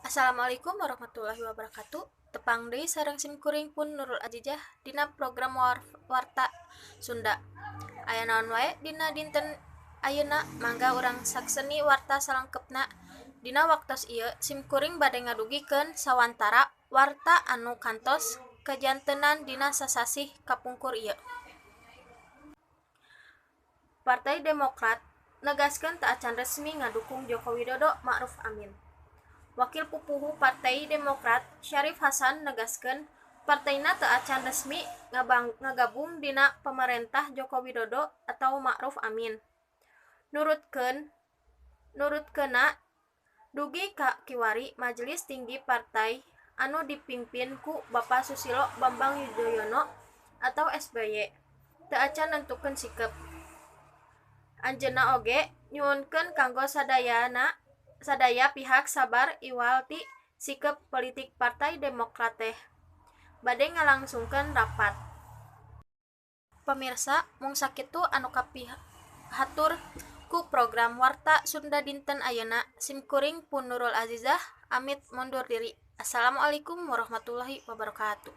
Assalamualaikum warahmatullahi wabarakatuh. Tepang deui sareng simkuring pun Nurul Azizah dina program Warta Sunda. Aya naon wae dina dinten ayeuna, mangga urang sakseni warta salengkepna. Dina waktos ieu simkuring bade ngadugikeun sawantara warta anu kantos kajantenan dina sasasih kapungkur ieu. Partai Demokrat negaskeun teu acan resmi ngadukung Joko Widodo Ma'ruf Amin. Wakil pupuhu Partai Demokrat Syarif Hasan negaskeun partainya teu acan resmi ngagabung dina pamarentah Joko Widodo atawa Ma'ruf Amin. Nurutkeunna dugi ka kiwari Majelis Tinggi Partai anu dipingpin ku Bapa Susilo Bambang Yudhoyono atau SBY teu acan nentukeun sikep. Anjeunna oge nyuhunkeun kanggo sadaya pihak sabar iwal ti sikep politik Partai Demokrat teh bade ngalangsungkeun rapat. Pamirsa, mung sakitu anu kapihatur ku program Warta Sunda dinten ayeuna. Simkuring pun Nurul Azizah amit mundur diri. Assalamualaikum warahmatullahi wabarakatuh.